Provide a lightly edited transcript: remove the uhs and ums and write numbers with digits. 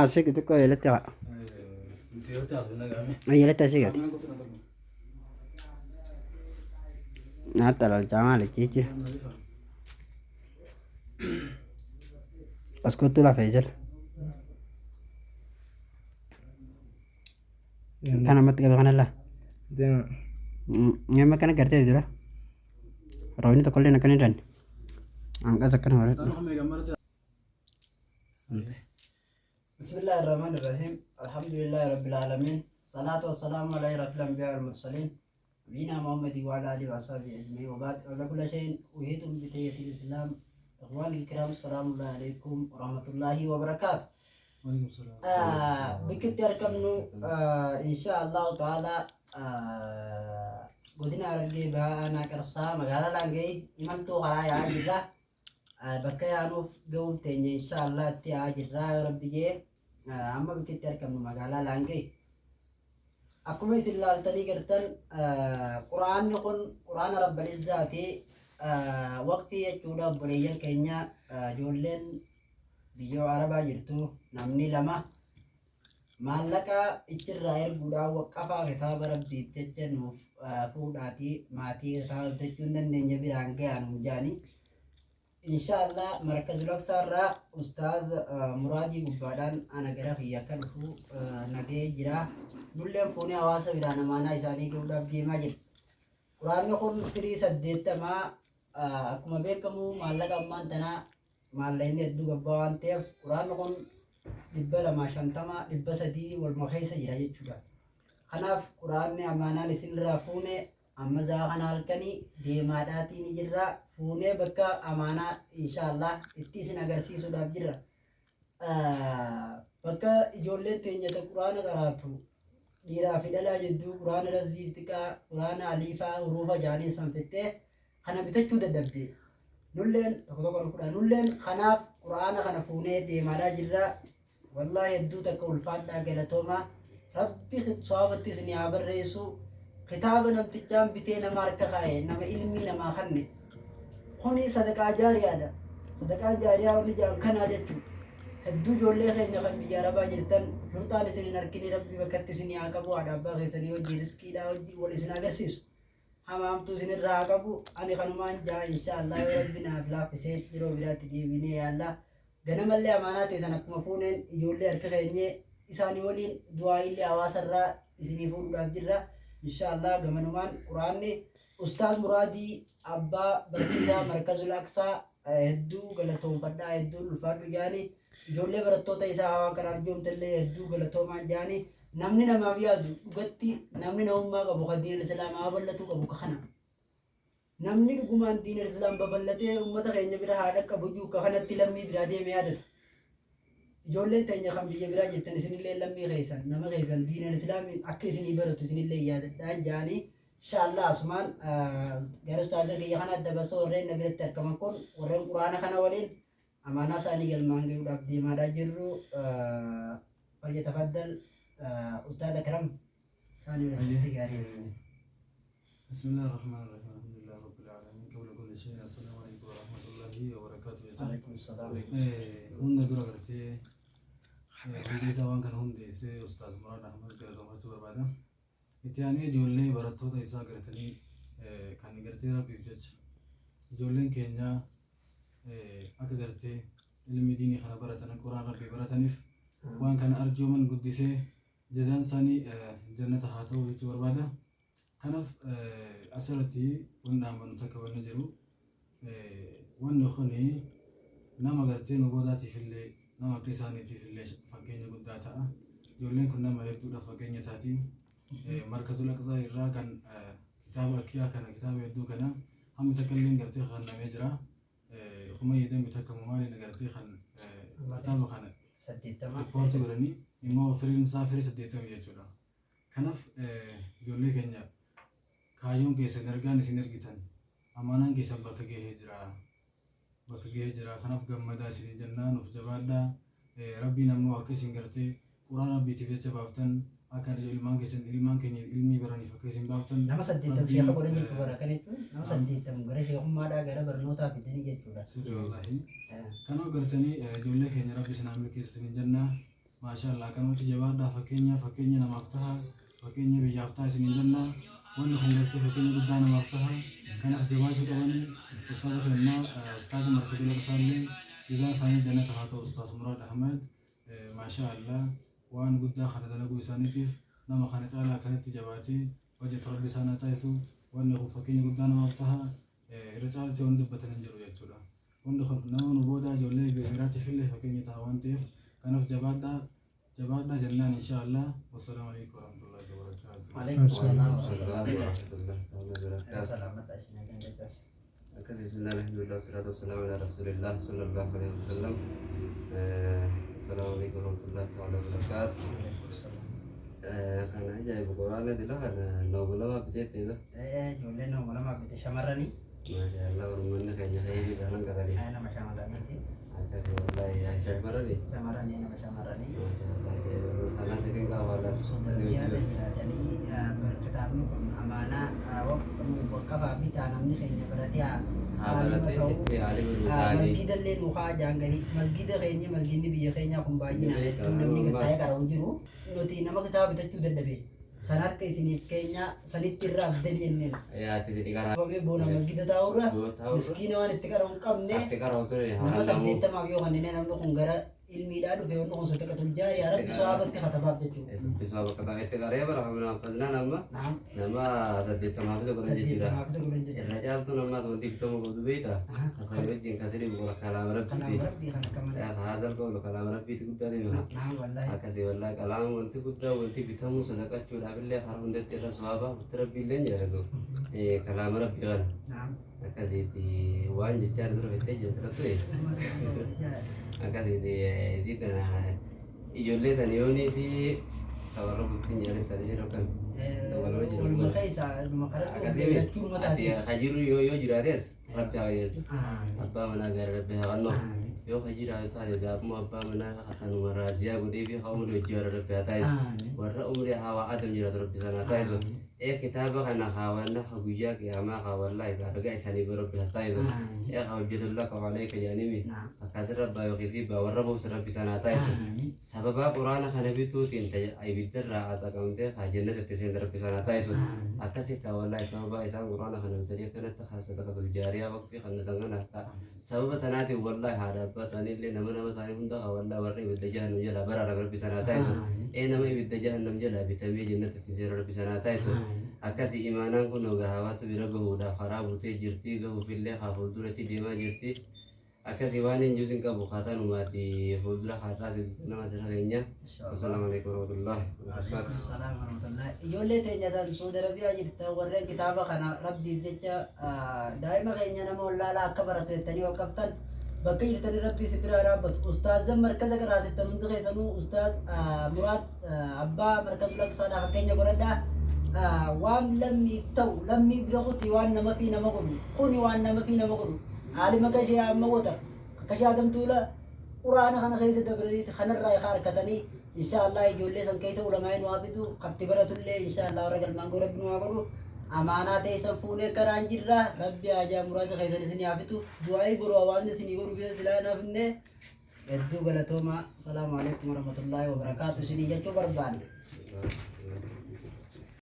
Asii xixiqqoo jalatti haa. Jalatti asii gadi. Naatti alalchaa maali jechi. As kottu lafa jala. Kan ammatti qabe kanalla. Deema. Nama kana gartee dura. Roobni tokkollee akkana hin dhanne. Hanqas akkana horadhu. بسم الله الرحمن الرحيم الحمد لله رب العالمين صلاة والسلام على أشرف الأنبياء والمرسلين نبينا محمد وعلى آله وصحبه أجمعين وبعد. قبل كل شيء أحييكم بتحية الإسلام. إخواني الكرام، السلام الله عليكم ورحمة الله وبركاته. وعليكم السلام. Bikkitti argamnu إن شاء الله تعالى godina Harargee Bahaa Aanaa Qarsaa magaalaa Laangee imaltuu karaa yaa'aa jirra. Bakka yaanuuf ga'uun teenya إن شاء الله itti yaa'aa jirra yoo rabbi jee. Amma bikkitti argamnu magaalaa Laangee. Akkuma isin laaltanii gartan, quraanni kun quraana Rabbal Izzaati, waqfii jechuudha. Obboleeyyan keenya ijoolleen biyya Arabaa jirtu namni lama maallaqa ichirraa erguudhaan waqqafaa kitaaba rabbiif jecha nuuf fuudhaatii maatii kitaaba bitachuu hin dandeenye biraan gahaa nuun jaanii. Inshaallah Markazul Aqsaa irraa Ustaaz Muraadii gubbaadhaan ana gara kiyya akka dhufu nagahee jira. Nulleen fuunee hawaasa biraan amaanaa isaanii gahuudhaaf deemaa jira. Quraanni kun firii 80. Akkuma beekamu maallaqa ammaan tanaa maallaqni hedduu gabbaa waan ta'eef quraanni kun 250, 300 waluma keessa jira jechuudha. Kanaaf quraanni amaanaan isinirraa fuune amma zaa kana halkanii deemaadhaatii ni jirra. Fuunee bakka amaanaa inshaallah itti isin agarsiisuudhaaf jirra. Bakka ijoolleen teenya ta quraana qaraatu dhiiraa fi dhalaa jidduu quraana labzii xiqqaa, quraana aliifaa huruufa jaanii san fixxee kana bitachuu dadhabde. Nulleen tokko tokko nu fudha. Nulleen kanaaf quraana kana fuunee deemaadhaa jirra. Wallaahi hedduu takka ulfaadhaa, galatoomaa. Rabbi sawaabatti isin haa barreessu. Kitaaba namtichaan bitee nama harka kaa'e, nama ilmii namaa kanne. Kuni sadaqaa jaariyaadha. Sadaqaan jaariyaa wanni jedhan kanaa jechuudha. Hedduu ijoollee keenya kan biyya Arabaa jirtan shurxaan isin hin harkini, rabbi bakkatti isin haa qabu, haadha abbaa keessanii wajjin riskiidhaa wajjin wal isin agarsiisu. Hamaamtuu isin irraa haa qabu. Ani kanumaan jaa, inshaallah yoo rabbi naaf laaffisee yeroo biraatti deebinee yaalla. Ganamallee amaanaa teessan akkuma fuuneen ijoollee harka keenyee isaanii waliin du'aa illee hawaasa irraa isinii fuudhuudhaaf jirra. Inshaallah gamanumaan quraanni Ustaaz Muraadii abbaa barsiisaa Markazul Aqsaa hedduu galatoonfadhaa, hedduun ulfaadhu jaani. Ijoollee barattoota isaa hawaan kana arjoomtellee hedduu galatoomaan jaani. Namni namaaf yaadu dhugatti, namni namummaa qabu kan diinal islaamaa babal'atuu qabu ka kana. Namni dhugumaan diinal islaam babal'atee uummata keenya bira haa dhaqqabu juu ka kanatti lammii biraa deeme yaadata. Ijoolleen teenya kan biyya biraa jirtan isinillee lammii keessan, nama keessan diinal islaamiin akka isinii baratu isinillee yaadadhaan jaanii. Inshaallah asumaan gara ustaaza kiyya kana dabarsa. Warreen na biratti argaman kun warreen quraana kana waliin amaanaa isaanii galmaan gahuudhaaf deemaadhaa jirru. فليتفضل أستاذ أكرم isaanii waliin gaarii. بسم الله الرحمن الرحيم، الحمد لله رب العالمين، قبل كل شيء السلام عليكم ورحمة الله وبركاته. عليكم السلام. Hunda dura gartee hundeessaa waan kana hundeessee Ustaaz Muraad Ahmad galatoomachuu barbaada. Itti aanee ijoollee barattoota isaa gartanii kan gartee rabbiif jecha ijoolleen keenya akka gartee ilmi diinii kana baratan, quraan rabbii barataniif waan kana arjooman guddisee jazaan isaanii jannata haa ta'u jechuu barbaada. Kanaaf asirratti wanni dhaambannu takka wanni jiru, wanni kuni nama gartee nu boodaatiif illee, nama akka isaaniitiif illee fakkeenya guddaa ta'a. Ijoolleen kun nama hedduudhaaf fakkeenya taati. Markatul Aqsaa irraa kan kitaaba akkiyaa kana, kitaaba hedduu kana hammi takka illee gartee kannamee jira. 20,000 takka maaliin gartee kan kitaaba kana 80 riippoortii godhanii immoo firiin isaa firii 80 jechuudha. Kanaaf ijoollee keenya, kaayyoon keessan, ergaan isin ergitan, amaanaan keessan bakka gahee jira. Bakka gahee jira. Kanaaf gammadaa isin jennaa, nuuf jabaadhaa. Rabbiin ammoo akka isin gartee quraan rabbiitiif jecha baaftan, akka ilmaan keessan, ilmaan keenya ilmii baraniif akka isin baaftan. Nama 80 sheeka godhan jechuudha bara kana jechuun nama 80 gara sheekummaadhaa gara barnootaa fidanii jechuudha. Sirri wallaahi. Kanaaf gartanii ijoollee keenya rabbi isin haa milkeessu isin jennaa. Maashaa Allah akkanumatti jabaadhaa fakkeenya fakkeenya namaaf taha fakkeenya biyyaaf taha isiniin jenna. Wanni kun gartee fakkeenya guddaa namaaf taha. Kanaaf jabaachuu qabanii ustaaza keenna ustaaza Markazul Aqsaallee jazaan isaanii jannata haa ta'u ustaaz Muraad Ahmad. Maashaa Allah waan guddaa kana dalaguu isaaniitiif nama kana caalaa akkanatti jabaatee hojjetu rabbi isaan haa taasisu. Wanni kun fakkeenya guddaa namaaf taha. Irra caalatti wanni dubbatan hin jiru jechuudha. Wanni kun nama nu boodaa ijoollee biraatiif illee fakkeenya ta'a waan ta'eef kanaaf jabaadhaa jabaadhaa jennaan inshaa Allah. Wassalaamu alaikum warahmatullahi wabarakatuh. Waalaikum salaam Assalamu warahmatullahi wabarakatuh. Salaamata isin dandeettas. Akkasii bismillah alhamdulillah wasalaatu wasalaamu ala rasulillah sallallahu alaihi wasallam. Assalaamu alaikum warahmatullahi ta'ala wabarakatuh. Kana ajaa'ibu quraana dila kana nama lama bitee ta'e. Ijoolleen nama lama bite shamarranii. Maasha Allah ormoonni keenya khayrii dhalan qabanii. Nama shamarraniiti. Akkasii wallahi yaa shamarranii. Shamarranii nama shamarranii. Maasha Allah ajaa'ibu kanas isin qaba wallahi. Sodarbiyaadha jiraatanii kitaabni kun amaanaa waqafaa bitaa namni keenya baratee Haa haalima baratee ta'uu itti haalima nu taa'anii. masgiida illee nu haa jaanganii masgiida keenya masgiidni biyya keenyaa kun baay'inaan hedduu namni gattaa'ee qara'u hin jiru nuti nama kitaaba bitachuu dadhabe san harka isiniif keenya sanitti irra abdali jenneen. Yaa itti si dhiqaraa. Qabamee boona masgiida taa'urra Taa'urra. miskiina waan itti qara'u hin qabne Atti qara'u sun nama haa 80f yoo kanneen namni kun gara ilmiidhaa dhufe wanni kun sadaqatul jaariyaa rabbi sawaabatti katabaaf jechuudha. Bisoo bakka taa'e itti qaree bara hamna fasnaan amma Naam. nama 80f isa godhan jechuudha. 80f isa godhan jechuudha. Irra caaltuun ammaas wanti bitamuu qabdu beekta. Kasani wajjin kasani bu'uura kalaama rabbiiti. Kalaama rabbii kan akka malee. Haasal qawlu kalaama rabbiiti guddaa deema. Naam wallaahi. Akkasii wallaahi kalaama wanti guddaa wanti bitamuu sadaqachuudhaaf illee karaa hundatti irra suwaaba wanti rabbii illee hin jaalatu. Kalaama rabbii kana. Naam. Akkasiiti waan jechaa dura fettee jirtu ture. Akkasiiti isii tana ijoollee tana yoonii fi tawarra bultiin jedhan jiru kan. Waluma keessa dhuma karatti lachuu Ati mataati. hajiru yoo yoo jiraates rabbi haa jedhu. Abbaa manaa gaarii rabbi haa kennu. Yoo hajiraatu taate gaafuma abbaa manaa hasanuma raaziyaa godhee fi haa umrii hojii warra rabbi haa taasisu. Warra umrii hawaa adam jiraatu rabbi sana haa taasisu. Ee kitaaba kana haawanna ha guyyaa qiyaamaa haa wallaahi gaa ragaa isaanii bira rabbi haa taasisu. Ee haa hojjetullaa ka waalee ka jaanimi. Akkasirra abbaa yookiis baa warra buusa rabbi sana haa taasisu. Sababaa quraana kana bituutiin ibiddarraa xaqamtee haa jannatatti seenta rabbi sana haa taasisu. Akkasii kaa wallaahi sababaa isaan quraana kana bitanii akkanatti haa sadaqatul jaariyaa waqfii kana dangana sababa tanaatiin wallaahi haadha abbaa isaanii illee nama nama isaanii hunda haa wallaahi warra ibidda jahannam jalaa baraara rabbi sana haa taasisu. Ee nama ibidda jahannam jalaa bitamee jannatatti seera rabbi sana haa taasisu. Akkasii imaanaan kun ogaa hawaasa bira gahuudhaaf karaa buutee jirti gahuufillee haa fuulduratti deemaa jirti. Akkasii waan hin juusin qabu kaatanumaati fuuldura har'aas nama sirra keenya. Assalaamu alaikum warahmatullahi wabarakatuh. Salaam warahmatullahi. Ijoollee teenya tan Suudi Arabiyaa jirtan warreen kitaaba kana rabbiif jecha daa'ima keenya nama wallaalaa akka baratu jettanii waqqaftan bakka jirtanii rabbii si biraa dhaabbatu. Ustaazan markaza qaraasiftan hundi keessanuu ustaaz Muraad abbaa markazul aqsaadhaa fakkeenya godhadhaa. Waan lammiif ta'u lammii bira kuti waan nama fi nama godhu kuni waan nama fi nama godhu haalima kashee amma wata kashee adamtuula quraana kana keessa dabraniiti kanarraa haa harkatanii insha Allah ijoollee san keessa ulamaa nu haa fidu katti baratullee insha Allah warra galmaan goo rabbi nu haa godhu amaanaa teessan fuunee karaan jirra rabbi haajaa muraasa keessan isin haa fitu du'aa'ii boru hawaasni isinii godhu bira silaa naaf hinne hedduu galatoomaa salaamu alaikum warahmatullaahi wabarakaatu isinii jechuu barbaanne.